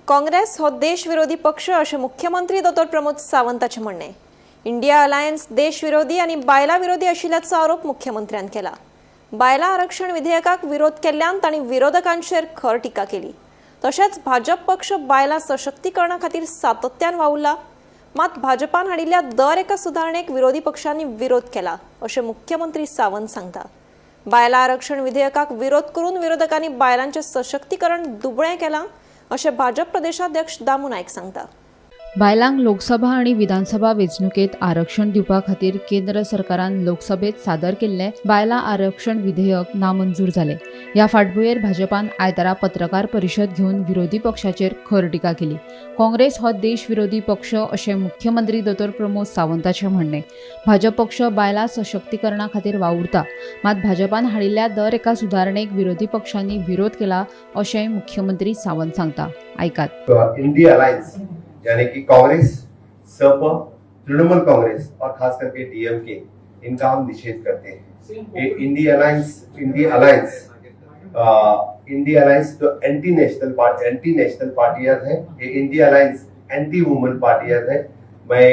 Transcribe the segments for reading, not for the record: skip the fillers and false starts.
काँग्रेस हो देश विरोधी पक्ष अशें मुख्यमंत्री दोतोर प्रमोद सावंताचें म्हणणें. इंडिया अलायन्स देश विरोधी आनी बायलां विरोधी आशिल्ल्याचो आरोप मुख्यमंत्र्यान केला. बायलां आरक्षण विधेयकाक विरोध केल्ल्यान तांणी विरोधकांचेर खर टिका केली. तशेंच भाजप पक्ष बायलां सशक्तीकरणा खातीर सातत्यान वावुरला, मात भाजपान हाडिल्ल्या दर एका सुदारणेक विरोधी पक्षांनी विरोध केला अशें मुख्यमंत्री सावंत सांगता. बायलां आरक्षण विधेयकाक विरोध करून विरोधकांनी बायलांचें सशक्तीकरण दुबळें केलां अशें भाजप प्रदेशाध्यक्ष दामू नायक सांगता. बायलांक लोकसभा आनी विधानसभा वेंचणुकेंत आरक्षण दिवपा खातीर केंद्र सरकारान लोकसभेत सादर केल्लें बायलां आरक्षण विधेयक नामंजूर जालें. ह्या फाटभुंयेर भाजपान आयतारा पत्रकार परिशद घेवन विरोधी पक्षाचेर खर टिका केली. काँग्रेस हो देश विरोधी पक्ष अशें मुख्यमंत्री दोतोर प्रमोद सावंताचें म्हणणें. भाजप पक्ष बायलां सशक्तीकरणा खातीर वावुरता, मात भाजपान हाडिल्ल्या दर एका सुदारणेक विरोधी पक्षांनी विरोध केला अशेंय मुख्यमंत्री सावंत सांगता. आयकात. इंडिया अलायंस यानी कि कांग्रेस, सप, तृणमूल कांग्रेस और खास करके डीएमके, इनका हम निषेध करते हैं. ये इंडिया अलायंस तो एंटी नेशनल पार्टियां है. ये इंडिया अलायंस एंटी वुमन पार्टियां है. मैं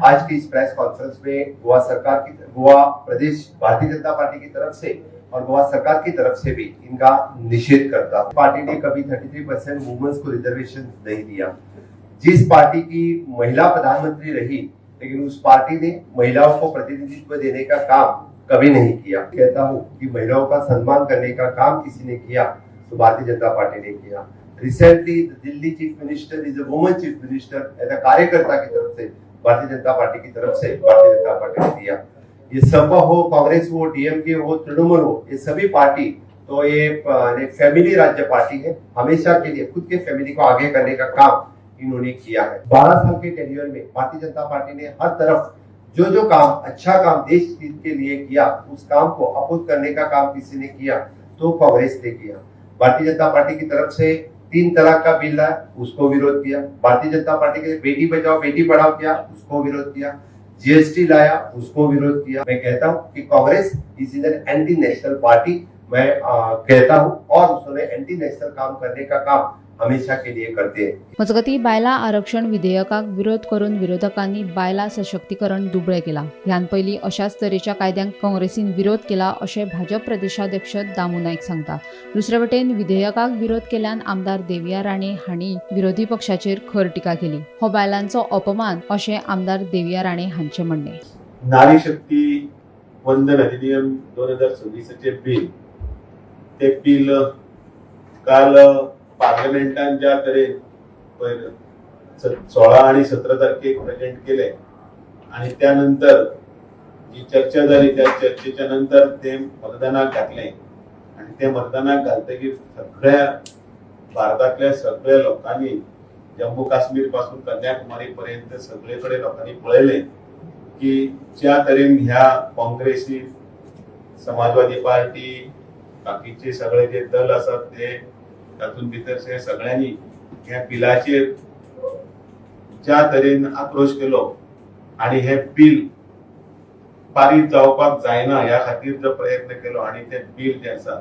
आज की इस प्रेस कॉन्फ्रेंस में गोवा सरकार की, गोवा प्रदेश भारतीय जनता पार्टी की तरफ से और गोवा सरकार की तरफ से भी इनका निषेध करता हूं. पार्टी ने कभी 33% वुमेन्स को रिजर्वेशन नहीं दिया. जिस पार्टी की महिला प्रधानमंत्री रही, लेकिन उस पार्टी ने महिलाओं को प्रतिनिधित्व देने का काम कभी नहीं किया. कहता हूं कि महिलाओं का सम्मान करने का काम किसी ने किया तो भारतीय जनता पार्टी ने किया. Recently Delhi Chief Minister is a woman Chief Minister as a कार्यकर्ता की तरफ से, भारतीय जनता पार्टी की तरफ से, भारतीय जनता पार्टी ने दिया. ये सपा हो, कांग्रेस हो, डीएमके हो, तृणमूल हो, ये सभी पार्टी तो ये फैमिली राज्य पार्टी है. हमेशा के लिए खुद के फैमिली को आगे करने का काम इन्होंने किया है. 12 साल के टेन्योर में भारतीय जनता पार्टी ने हर तरफ जो जो काम, अच्छा काम देश हित के लिए किया, उस काम को अपोज करने का काम किसी ने किया तो कांग्रेस ने किया. भारतीय जनता पार्टी की तरफ से तीन तलाक का बिल लाया, उसको विरोध किया. भारतीय जनता पार्टी के बेटी बचाओ बेटी पढ़ाओ किया, उसको विरोध किया. जीएसटी लाया, उसको विरोध किया. मैं कहता हूं कि Congress is an anti national party मैं कहता हूं और उन्होंने एंटी नेशनल काम करने का काम हमेशा के लिए करते हैं. मजगतीं, बायलां आरक्षण विधेयकाक विरोध करून विरोधकांनी बायलां सशक्तीकरण दुबळें केलां. ह्यान पयलीं अशाच तरेच्या कायद्यांक काँग्रेसीन विरोध केला अशें भाजप प्रदेशाध्यक्ष दामू नायक सांगता. दुसरे वटेन विधेयकाक विरोध केल्ल्यान आमदार देविया राणे हांणी विरोधी पक्षाचेर खर टिका केली. हो बायलांचो अपमान अशें आमदार देविया राणे हांचें म्हणणें. नारी शक्ती वंदन अधिनियम 2026चे बिल, ते बिल काल पार्लमेंटान ज्या तरेन पयर 16 आणि 17 तारखेक प्रेझेंट केले आणि त्यानंतर जी चर्चा जाली, त्या चर्चेच्या नंतर ते मतदानाक घातले आणि ते मतदानाक घालतकीर सगळ्या भारतातल्या सगळ्या लोकांनी, जम्मू काश्मीर पासून कन्याकुमारी पर्यंत सगळे कडेन लोकांनी पळयलें की ज्या तरेन ह्या काँग्रेसी, समाजवादी पार्टी, बाकीचे सगळे जे दल आसात ते तातूंत भितर से सगळ्यांनी ह्या बिलाचेर ज्या तरेन आक्रोश केलो आणि हे बिल पारीत जावपाक जायना ह्या खातीर जो प्रयत्न केलो आणि ते बिल जे आसा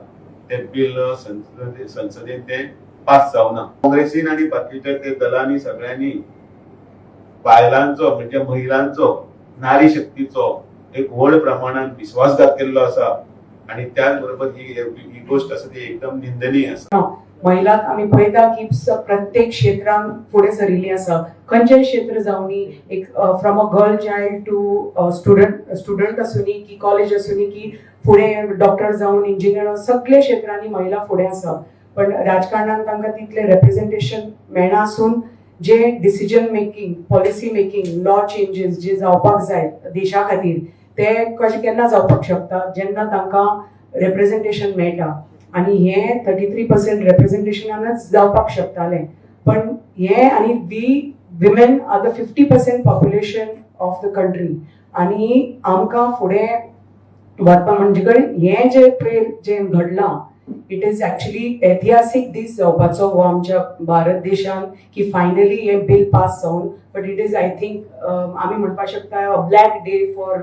ते बिल संसदेन ते पास जावना. काँग्रेसीन आणि बाकीच्या ते दलांनी सगळ्यांनी बायलांचो, म्हणजे महिलांचो, नारी शक्तीचो एक व्हड प्रमाणात विश्वासघात केल्लो आसा आणि त्याच बरोबर ही ही गोष्ट आसा ती एकदम निंदनीय आसा. महिलांक आमी पळयता की प्रत्येक क्षेत्रांत फुडें सरिल्ली आसा. खंयचेय क्षेत्र जावनी, एक from a girl child to student आसूनी की कॉलेज आसूनी की फुडें डॉक्टर जावन, इंजिनियर, सगळे क्षेत्रांनी महिला फुडें आसा. पण राजकारणान तांकां तितलें रेप्रेझेंटेशन मेळना आसून जे decision making, policy making, law changes जे जावपाक जाय देशा खातीर, ते कशें केन्ना जावपाक शकता? जेन्ना तांकां रेप्रेझेंटेशन मेळटा. आणि हे 33% रेप्रेझेंटेशनानच जावपाक शकतालें. पण हे आनी we women are the 50% population of the country आणि आमकां फुडें व्हरपा म्हणजे कडेन हें जे पळय जें घडलां, it is actually ऐतिहासीक दीस जावपाचो हो आमच्या भारत देशान की फायनली हें बील पास जावन, but it is, I think, आमी म्हणपाक शकता a black day for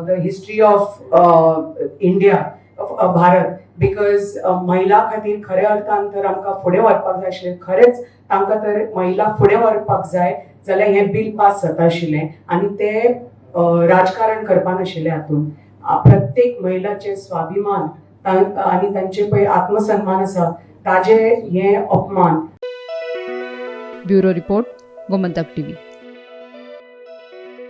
the history of India, Bharat. Because महिला खातीर खऱ्या अर्थान तर आमकां फुडें व्हरपाक जाय आशिल्लें. खरेंच तांकां तर महिला फुडें व्हरपाक जाय जाल्यार हें बील पास जाता आशिल्लें आनी ते राजकारण करपा नाशिल्लें. हातूंत प्रत्येक महिलाचे स्वाभिमान आनी तांचे पळय आत्मसन्मान आसा ताजे हे अपमान. Bureau report, Gomantak TV.